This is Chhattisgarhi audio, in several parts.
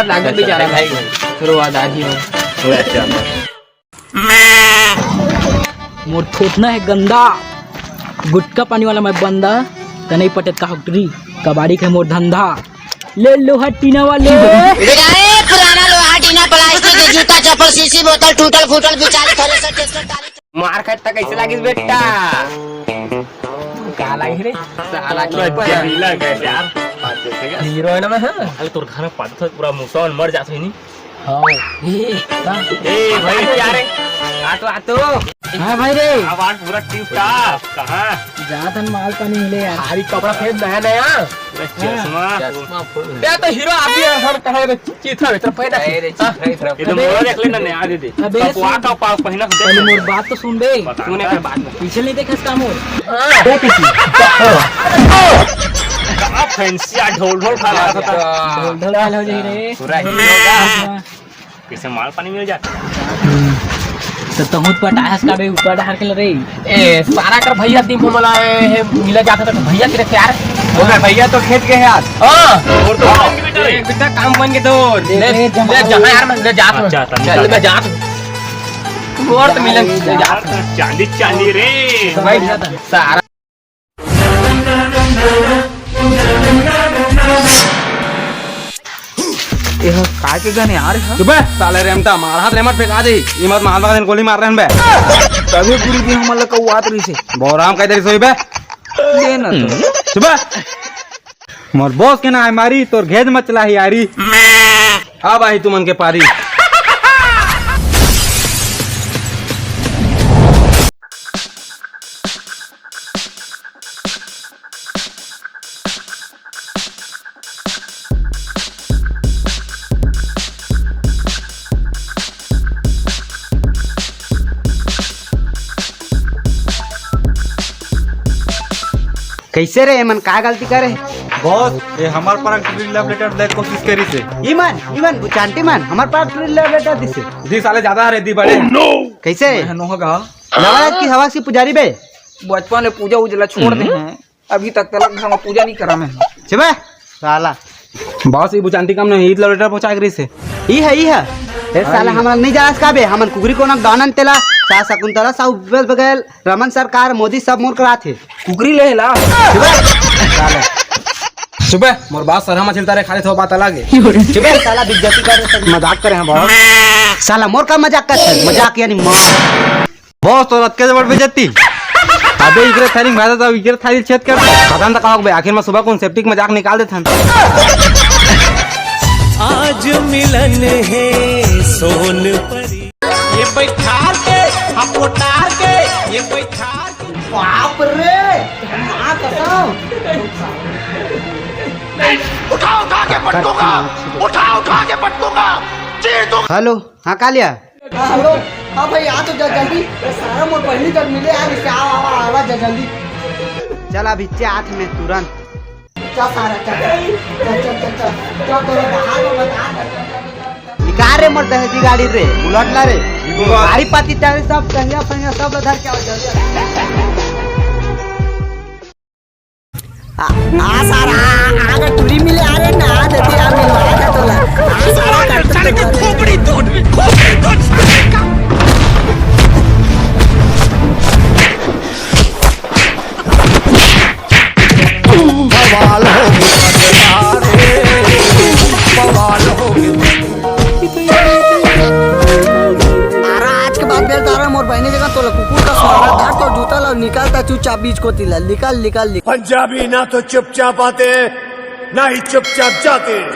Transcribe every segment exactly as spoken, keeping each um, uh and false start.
रोवात लागत बेचारा भाई। रोवात आही हो। मोर थोथना हे गंदा, गुटखा पानी वाला मैं बंदा, त नहीं पटत का हुकरी, कबाड़ी के मोर धंधा। ले लोहा टीना वाले। बेटा, ए, पुराना लोहा टीना, प्लास्टिक के जूता, चप्पल, शीशी, बोतल, टूटल फूटल, बिचारी, थ्रेसर, ट्रैक्टर, टाली। मार खाए त कैसे लागिस बेटा? का लागिस रे? साला की पूरा पर। जहरीला गैस यार। हीरो है ना मैं, हाँ? अरे तोर घर में पादत हे, पूरा मुसवा मन मर जात हे नी। हाँ। ए भाई, क्या रे? आ तो, आ तो। हाँ भाई रे। आवाज पूरा टिप टाप। कहाँ? जात हन माल पानी मिले यार। भारी कपड़ा फेर नया नया। अरे चश्मा। चश्मा फुल। ये तो हीरो आदमी है, हम कहे रे, चीथरा भीतर पैदा। अरे रे, चीथरा भीतर। ये तो मोरा देख लेना नया दे दे। अबे कपड़ा सुन। का पाव पहिना से पहले देख। मोर बात तो सुन बे। बता। सुने के बाद में। पीछे नहीं देखा इसका मोर। हाँ। का फैंसी आ ढोल ढोल खा रहा था। ढोल ढोल वाला हो जाई रे। पूरा हीरो का। हाँ। कैसे माल पानी मिल जाता? तो तहूत पटाहस का बे ऊपर डार के ले रे। ए, सारा कर भैया दिन में मला, ए, मिला जाता तो भैया तेरे से यार। ओ बे, भैया तो खेत के है यार। हाँ। और तो ए, बेटा काम बन के दौड़। ले, ले, ले, जहाँ यार, मैं ले जाता हूँ। अच्छा, तनी चल, मैं जाता हूँ। और तो मिलन, ले जाता हूँ। चांदी, चांदी रे। भाई, सारा एह, काय के गन यार, एह? चुप बे, साले रेमटा, मार हाथ रेमट फेंका दे। ई मत मालवा दिन गोली मार रहे हैं बे। तभी गुरु जी हमन ला कौआत रहिसे। बोराम कह दे रही सोई बे। ये ना तो। चुप बे। मोर बॉस के ना है मारी, तोर घेज मचला ही यारी। अब आही तुमन के पारी। कैसे रे, एमन का गलती करे? बॉस, ये हमर पारा टूरी love letter देके कोशिश करिसे। इमन, इमन, बुचांटी मन, हमर पारा टूरी love letter दिसे। दी साले ज्यादा हरे, दी बड़े। कैसे? मैं नोहा का। नवरात की हवा की पुजारी बे। बचपन ले पूजा उजला छोड़ दे हैं। अभी तक तलक घर में पूजा नहीं करा मैं। छिबे, साला। बॉस, ई बुचांटी काम नहीं, ईद love letter पहुंचा के रहिसे। ई है, ई है। ए, साला, आई। हमन नहीं जास का बे, हमन कुकरी कोना दानन तेला, सा शकुंतला, सा उपेश बघेल, रमन सरकार, मोदी सब मोर करात हे। कुकरी ले ला। छिबे, साला। छिबे, मोर बात सरहा मछली तारे खा ले थो बात अलग है। छिबे, साला, बेइज्जती कर रहे सब। मजाक करे हैं बॉस। साला, मोर का मजाक करते हैं? मजाक यानी मौत। बॉस, तो रतके जबर बेइज्जती। अबे इकरे थैली में भाता था, इकरे थैली छेद कर। खत्म तक आओ बे, आखिर में सुबह कौन सेप्टिक मजाक निकाल देथन। आज मिलन है सोन परी। ये बैठार के, हम उठार के, ये बैठार के। बाप रे, माँ कसम। उठा उठा के पटकूंगा, उठा उठा के पटकूंगा, चीर दूंगा। हेलो, हाँ कालिया। हाँ, हेलो। हाँ भाई, आ तो जा जल्दी। ये सारा मोर बहिनी जब मिले यार, इससे आवा, आवा, आवा जा जल्दी। चल अभी चाथ में तुरंत। चल सारा, चल। चल, चल, चल, चल। चल, तोरे बाहर में बता। का रे मोर दहेजी गाड़ी रे, बुलेट ला रे। गाड़ी पाती टाड़ी सब संगिया संगिया सब ला धर के आओ जल्दी। आ, आ सारा, आ, आगे टूरी मिले आ रे ना, देती आ मिलवा दे तोला। आ सारा कर सारे के खोपड़ी तोड़, खोपड़ी तोड़ सारे का। बवाल हो गया रे, बवाल हो गया। तारा आज के बाद बेल तारा मोर बहनी जगह तोला कुकुर का स्वागत धर तो जूता ला निकाल ता चुपचाप बीच को तिला निकाल निकाल निकाल। पंजाबी ना तो चुपचाप आते हैं, ना ही चुपचाप जाते हैं।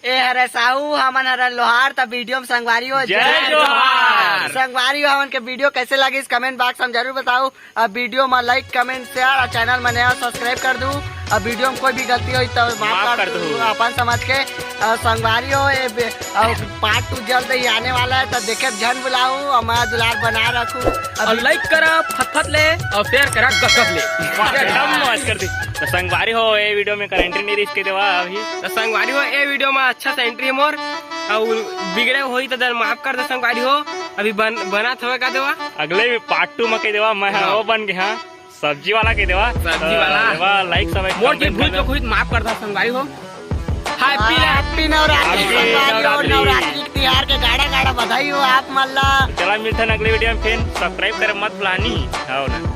ए हरे साहू, हमन हरे लोहार, त वीडियो में संगवारी हो, जय जय जोहार। जोहार। संगवारी हो, हमन के वीडियो कैसे लगिस, कमेंट बॉक्स में जरूर बताओ। अब वीडियो में लाइक, कमेंट, शेयर और चैनल में नया सब्सक्राइब कर दू। अब वीडियो में कोई भी गलती होई तो माफ माफ कर कर दू, दू। अपन समझ के। और संगवारी हो, ये बे-, और पार्ट टू जल्द ही आने वाला है, तो देखे झन बुलाऊ और मैं दुलार बना रखू। और अभी लाइक करा फतफत ले और शेयर करा गपगप ले। वाह, एकदम मौज कर दी। तो संगवारी हो, ए वीडियो में कर एंट्री नहीं रिस्क के देवा अभी। तो संगवारी हो, ए वीडियो में अच्छा से एंट्री मोर, और बिगड़े होई तो दर माफ कर दे संगवारी हो। अभी बन, बना थवे का देवा। अगले भी पार्ट टू में कह देवा, मैं हाँ। हाँ, वो बन गया, हाँ, सब्जी वाला कह देवा। सब्जी वाला। तो देवा, लाइक सब मोर एकदम जी भूल कर चूक हुई तो माफ कर दे संगवारी हो। हैप्पी हैप्पी नवरात्रि हैप्पी संगवारी हो, नवरात्रि। नवरात्रि के तिहार के गाड़ा गाड़ा बधाई हो आप मन ला। चला मिलते हैं अगले वीडियो में, फिर सब्सक्राइब करे मत भुलानी। आओ ना।